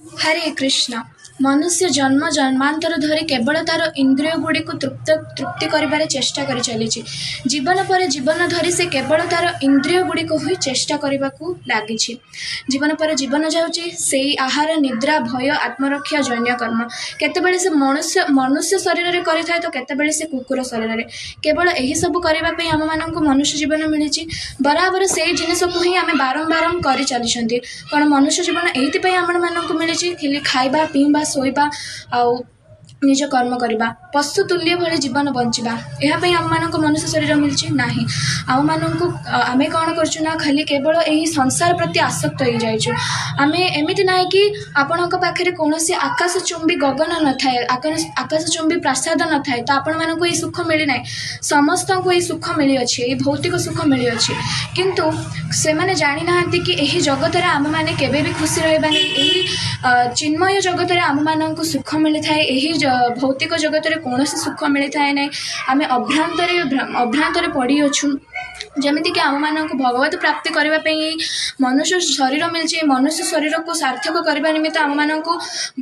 ହରେ କୃଷ୍ଣ। ମନୁଷ୍ୟ ଜନ୍ମ ଜନ୍ମାନ୍ତର ଧରି କେବଳ ତା'ର ଇନ୍ଦ୍ରିୟ ଗୁଡ଼ିକୁ ତୃପ୍ତି କରିବାରେ ଚେଷ୍ଟା କରି ଚାଲିଛି। ଜୀବନ ପରେ ଜୀବନ ଧରି ସେ କେବଳ ତା'ର ଇନ୍ଦ୍ରିୟ ଗୁଡ଼ିକୁ ହିଁ ଚେଷ୍ଟା କରିବାକୁ ଲାଗିଛି। ଜୀବନ ପରେ ଜୀବନ ଯାଉଛି, ସେଇ ଆହାର, ନିଦ୍ରା, ଭୟ, ଆତ୍ମରକ୍ଷା, ଜନ୍ୟ କର୍ମ। କେତେବେଳେ ସେ ମନୁଷ୍ୟ ଶରୀରରେ କରିଥାଏ ତ କେତେବେଳେ ସେ କୁକୁର ଶରୀରରେ। କେବଳ ଏହିସବୁ କରିବା ପାଇଁ ଆମମାନଙ୍କୁ ମନୁଷ୍ୟ ଜୀବନ ମିଳିଛି। ବରାବର ସେଇ ଜିନିଷକୁ ହିଁ ଆମେ ବାରମ୍ବାର କରି ଚାଲିଛନ୍ତି। କ'ଣ ମନୁଷ୍ୟ ଜୀବନ ଏଇଥିପାଇଁ ଆମମାନଙ୍କୁ ମିଳିଛି, ଖାଲି ଖାଇବା, ପିଇବା, ଶୋଇବା ଆଉ ନିଜ କର୍ମ କରିବା, ପଶୁ ତୁଲ୍ୟ ଭଳି ଜୀବନ ବଞ୍ଚିବା, ଏହା ପାଇଁ ଆମମାନଙ୍କୁ ମନୁଷ୍ୟ ଶରୀର ମିଳିଛି? ନାହିଁ। ଆମମାନଙ୍କୁ ଆମେ କ'ଣ କରୁଛୁ ନା ଖାଲି କେବଳ ଏହି ସଂସାର ପ୍ରତି ଆସକ୍ତ ହେଇଯାଇଛୁ ଆମେ। ଏମିତି ନାହିଁ କି ଆପଣଙ୍କ ପାଖରେ କୌଣସି ଆକାଶ ଚୁମ୍ବୀ ଗଗନ ନଥାଏ, ଆକାଶ ଚୁମ୍ବୀ ପ୍ରାସାଦ ନଥାଏ ତ ଆପଣମାନଙ୍କୁ ଏହି ସୁଖ ମିଳିନାହିଁ। ସମସ୍ତଙ୍କୁ ଏହି ସୁଖ ମିଳିଅଛି, ଏହି ଭୌତିକ ସୁଖ ମିଳିଅଛି, କିନ୍ତୁ ସେମାନେ ଜାଣିନାହାନ୍ତି କି ଏହି ଜଗତରେ ଆମେମାନେ କେବେ ବି ଖୁସି ରହିବାନି। ଏହି ଚିନ୍ମୟ ଜଗତରେ ଆମମାନଙ୍କୁ ସୁଖ ମିଳିଥାଏ, ଏହି ଭୌତିକ ଜଗତରେ କୌଣସି ସୁଖ ମିଳିଥାଏ ନାହିଁ। ଆମେ ଅଭ୍ରାନ୍ତରେ ପଡ଼ିଅଛୁ। ଯେମିତିକି ଆମମାନଙ୍କୁ ଭଗବତ ପ୍ରାପ୍ତି କରିବା ପାଇଁ ମନୁଷ୍ୟ ଶରୀର ମିଳିଛି, ମନୁଷ୍ୟ ଶରୀରକୁ ସାର୍ଥକ କରିବା ନିମିତ୍ତ ଆମମାନଙ୍କୁ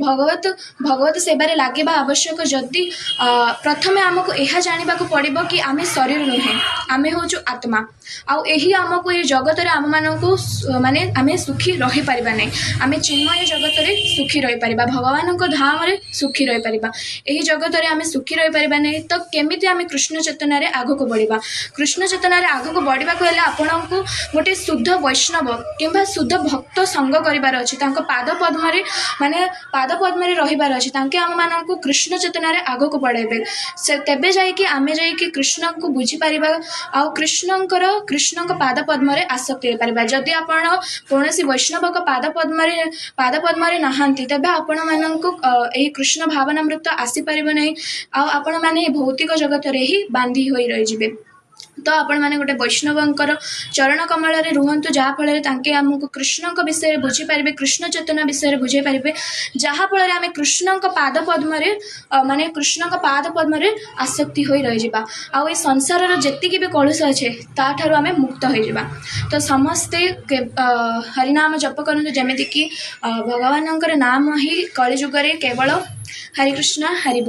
ଭଗବତ ସେବାରେ ଲାଗିବା ଆବଶ୍ୟକ। ଯଦି ପ୍ରଥମେ ଆମକୁ ଏହା ଜାଣିବାକୁ ପଡ଼ିବ କି ଆମେ ଶରୀର ନୁହେଁ, ଆମେ ହେଉଛୁ ଆତ୍ମା। ଆଉ ଏହି ଆମକୁ ଏହି ଜଗତରେ ଆମମାନଙ୍କୁ ମାନେ ଆମେ ସୁଖୀ ରହିପାରିବା ନାହିଁ। ଆମେ ଚିନ୍ମୟ ଜଗତରେ ସୁଖୀ ରହିପାରିବା, ଭଗବାନଙ୍କ ଧାମରେ ସୁଖୀ ରହିପାରିବା। ଏହି ଜଗତରେ ଆମେ ସୁଖୀ ରହିପାରିବା ନାହିଁ ତ କେମିତି ଆମେ କୃଷ୍ଣ ଚେତନାରେ ଆଗକୁ ବଢ଼ିବା? କୃଷ୍ଣ ଚେତନାରେ ଆଗକୁ ବଢ଼ିବାକୁ ହେଲେ ଆପଣଙ୍କୁ ଗୋଟେ ଶୁଦ୍ଧ ବୈଷ୍ଣବ କିମ୍ବା ଶୁଦ୍ଧ ଭକ୍ତ ସଙ୍ଗ କରିବାର ଅଛି। ତାଙ୍କ ପାଦ ପଦ୍ମରେ, ମାନେ ପାଦ ପଦ୍ମରେ ରହିବାର ଅଛି। ତାଙ୍କେ ଆମମାନଙ୍କୁ କୃଷ୍ଣ ଚେତନାରେ ଆଗକୁ ବଢ଼ାଇବେ। ସେ ତେବେ ଯାଇକି ଆମେ ଯାଇକି କୃଷ୍ଣଙ୍କୁ ବୁଝିପାରିବା ଆଉ କୃଷ୍ଣଙ୍କ ପାଦ ପଦ୍ମରେ ଆସକ୍ତି ହେଇପାରିବା। ଯଦି ଆପଣ କୌଣସି ବୈଷ୍ଣବଙ୍କ ପାଦ ପଦ୍ମରେ ନାହାନ୍ତି, ତେବେ ଆପଣମାନଙ୍କୁ ଏହି କୃଷ୍ଣ ଭାବନାମୃତ ଆସିପାରିବ ନାହିଁ ଆଉ ଆପଣମାନେ ଭୌତିକ ଜଗତରେ ହିଁ ବାନ୍ଧି ହୋଇ ରହିଯିବେ। ତ ଆପଣମାନେ ଗୋଟେ ବୈଷ୍ଣବଙ୍କର ଚରଣ କମଳରେ ରୁହନ୍ତୁ, ଯାହାଫଳରେ ତାଙ୍କେ ଆମକୁ କୃଷ୍ଣଙ୍କ ବିଷୟରେ ବୁଝିପାରିବେ, କୃଷ୍ଣ ଚେତନା ବିଷୟରେ ବୁଝେଇ ପାରିବେ, ଯାହାଫଳରେ ଆମେ କୃଷ୍ଣଙ୍କ ପାଦ ପଦ୍ମରେ, ମାନେ କୃଷ୍ଣଙ୍କ ପାଦ ପଦ୍ମରେ ଆସକ୍ତି ହୋଇ ରହିଯିବା ଆଉ ଏ ସଂସାରର ଯେତିକି ବି କଳୁଷ ଅଛି ତାଠାରୁ ଆମେ ମୁକ୍ତ ହୋଇଯିବା। ତ ସମସ୍ତେ ହରିନାମ ଜପ କରନ୍ତୁ, ଯେମିତିକି ଭଗବାନଙ୍କର ନାମ ହିଁ କଳିଯୁଗରେ କେବଳ। ହରେ କୃଷ୍ଣ, ହରି ବୋଲ।